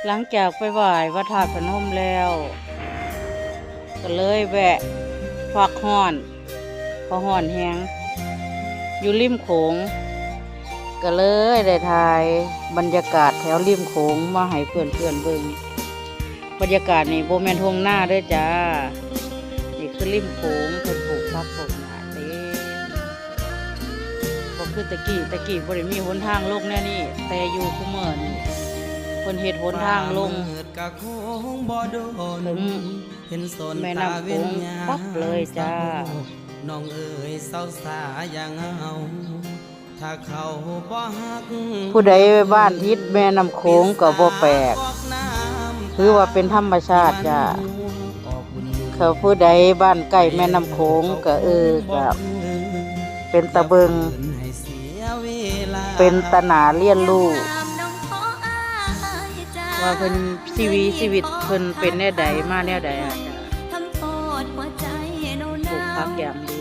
ຫຼັງຈາກໄປໄຫວ້ພະທາດພະນົມແລ້ວ ກໍເລີຍແວະພັກຮ້ອນ ເພາະຮ້ອນແຮງ ຢູ່ລິມໂຂງ ກໍເລີຍໄດ້ຖ່າຍບັນຍາກາດແຖວລິມໂຂງມາໃຫ້ເພື່ອນໆເບິ່ງ. ບັນຍາກາດນີ້ບໍ່ແມ່ນທົ່ງນາເດີຈ້າ ນີ້ຄືລິມໂຂງ ເພິ່ນປູກຜັກປູກຫຍ້າເຕັມ ບໍ່ຄືແຕ່ກີ້ ແຕ່ກີ້ບໍ່ໄດ້ມີຫົນທາງລົງແນວນີ້ ແຕ່ຢູ່ຄຸມື້ນີ້ເພິ່ນເຮັດຫົນທາງລົງເຖິງແມ່ນ້ຳໂຂງປັບເລີຍຈ້າ. ຜູ້ໃດບ້ານຕິດແມ່ນ້ຳໂຂງກໍບໍ່ແປກ ຖືວ່າເປັນທຳມະຊາດຈ້າ. ຖ້າຜູ້ໃດບ້ານໃກ້ແມ່ນ້ຳໂຂງກໍ ເອີ ກໍເປັນຕາເບິ່ງ ເປັນຕາໜ້າຮຽນຮູ້ ວ່າເພິ່ນ ຊີວິດ ຊີວິດເພິ່ນເປັນແນວໃດ ມາແນວໃດ ອາດຈະປູກຜັກຢ່າງດີ.